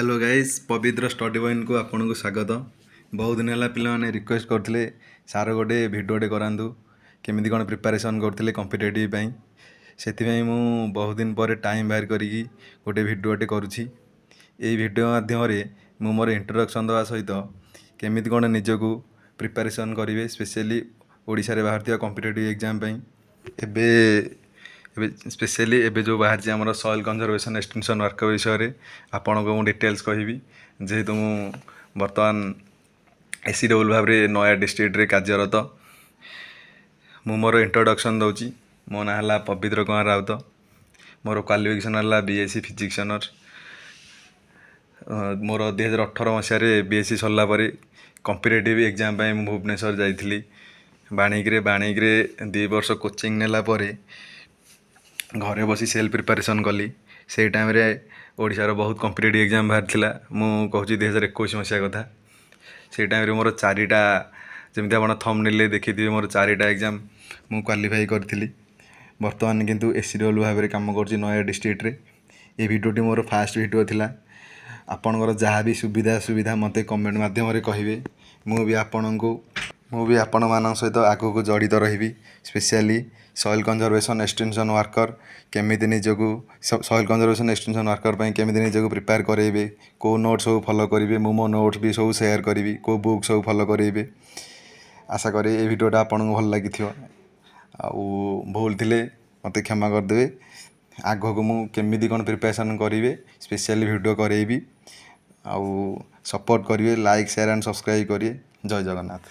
Hello guys, ପବିତ୍ର study ପଏଣ୍ଟକୁ ଆପଣଙ୍କୁ ସ୍ୱାଗତ। ବହୁତ ଦିନ ହେଲା ପିଲାମାନେ ରିକ୍ୱେଷ୍ଟ କରୁଥିଲେ, ସାର୍ ଗୋଟେ ଭିଡ଼ିଓଟେ କରାନ୍ତୁ, କେମିତି କ'ଣ ପ୍ରିପାରେସନ୍ କରୁଥିଲେ କମ୍ପିଟେଟିଭ୍ ପାଇଁ। ସେଥିପାଇଁ ମୁଁ ବହୁତ ଦିନ ପରେ ଟାଇମ୍ ବାହାର କରିକି ଗୋଟେ ଭିଡ଼ିଓଟେ କରୁଛି। ଏଇ ଭିଡ଼ିଓ ମାଧ୍ୟମରେ ମୁଁ ମୋର ଇଣ୍ଟ୍ରୋଡକ୍ସନ୍ ଦେବା ସହିତ କେମିତି କ'ଣ ନିଜକୁ ପ୍ରିପାରେସନ୍ କରିବେ, ସ୍ପେସିଆଲି ଓଡ଼ିଶାରେ ବାହାରୁଥିବା କମ୍ପିଟେଟିଭ୍ ଏକ୍ଜାମ୍ ପାଇଁ। ଏବେ ଏବେ ସ୍ପେସିଆଲି ଏବେ ଯେଉଁ ବାହାରିଛି ଆମର ସଏଲ୍ କନଜରଭେସନ୍ ଏକ୍ସଟେନସନ୍ ୱାର୍କର ବିଷୟରେ ଆପଣଙ୍କୁ ମୁଁ ଡିଟେଲ୍ସ କହିବି। ଯେହେତୁ ମୁଁ ବର୍ତ୍ତମାନ ଏସଇଡବ୍ଲ୍ୟୁ ଭାବରେ ନୟାଗଡ଼ ଡିଷ୍ଟ୍ରିକ୍ଟରେ କାର୍ଯ୍ୟରତ, ମୁଁ ମୋର ଇଣ୍ଟ୍ରୋଡକ୍ସନ୍ ଦେଉଛି। ମୋ ନାଁ ହେଲା ପବିତ୍ର କୁମାର ରାଉତ। ମୋର କ୍ୱାଲିଫିକେସନ୍ ହେଲା ବିଏସ୍ସି ଫିଜିକ୍ସ ଅନର୍ସ। ମୋର 2018 ମସିହାରେ ବିଏସ୍ସି ସରିଲା ପରେ କମ୍ପିଟେଟିଭ୍ ଏକ୍ଜାମ୍ ପାଇଁ ମୁଁ ଭୁବନେଶ୍ୱର ଯାଇଥିଲି ବାଣିକିରେ। ବାଣିକିରେ 2 ବର୍ଷ କୋଚିଂ ନେଲା ପରେ ଘରେ ବସି ସେଲ୍ଫ ପ୍ରିପାରେସନ୍ କଲି। ସେଇ ଟାଇମ୍ରେ ଓଡ଼ିଶାର ବହୁତ କମ୍ପିଟେଟିଭ୍ ଏକ୍ଜାମ୍ ବାହାରିଥିଲା। ମୁଁ କହୁଛି 2021 ମସିହା କଥା। ସେଇ ଟାଇମ୍ରେ ମୋର ଚାରିଟା, ଯେମିତି ଆପଣ ଥମ୍ବନେଲ୍ରେ ଦେଖିଥିବେ, ମୋର ଚାରିଟା ଏକ୍ଜାମ୍ ମୁଁ କ୍ୱାଲିଫାଇ କରିଥିଲି। ବର୍ତ୍ତମାନ କିନ୍ତୁ ଏସଇଡବ୍ଲ୍ୟୁ ଭାବରେ କାମ କରୁଛି ନୟାଗଡ଼ ଡିଷ୍ଟ୍ରିକ୍ଟରେ। ଏ ଭିଡ଼ିଓଟି ମୋର ଫାଷ୍ଟ ଭିଡ଼ିଓ ଥିଲା। ଆପଣଙ୍କର ଯାହା ବି ସୁବିଧା ଅସୁବିଧା ମୋତେ କମେଣ୍ଟ ମାଧ୍ୟମରେ କହିବେ। ମୁଁ ବି ଆପଣମାନଙ୍କ ସହିତ ଆଗକୁ ଜଡ଼ିତ ରହିବି। Specially soil conservation extension worker କେମିତି ନିଜକୁ, ସଏଲ୍ କନଜରଭେସନ୍ ଏକ୍ସଟେନସନ୍ ୱାର୍କର ପାଇଁ କେମିତି ନିଜକୁ ପ୍ରିପେୟାର କରାଇବେ, କେଉଁ ନୋଟ୍ ସବୁ ଫଲୋ କରିବେ, ମୁଁ ମୋ ନୋଟ୍ସ ବି ସବୁ ସେୟାର କରିବି, କେଉଁ ବୁକ୍ ସବୁ ଫଲୋ କରାଇବେ। ଆଶା କରେ ଏ ଭିଡ଼ିଓଟା ଆପଣଙ୍କୁ ଭଲ ଲାଗିଥିବ। ଆଉ ଭୁଲ ଥିଲେ ମୋତେ କ୍ଷମା କରିଦେବେ। ଆଗକୁ ମୁଁ କେମିତି କ'ଣ ପ୍ରିପାରେସନ୍ କରିବେ, ସ୍ପେସିଆଲି ଭିଡ଼ିଓ କରାଇବି। ଆଉ ସପୋର୍ଟ କରିବେ, ଲାଇକ୍, ସେୟାର ଆଣ୍ଡ ସବସ୍କ୍ରାଇବ୍ କରିବେ। ଜୟ ଜଗନ୍ନାଥ।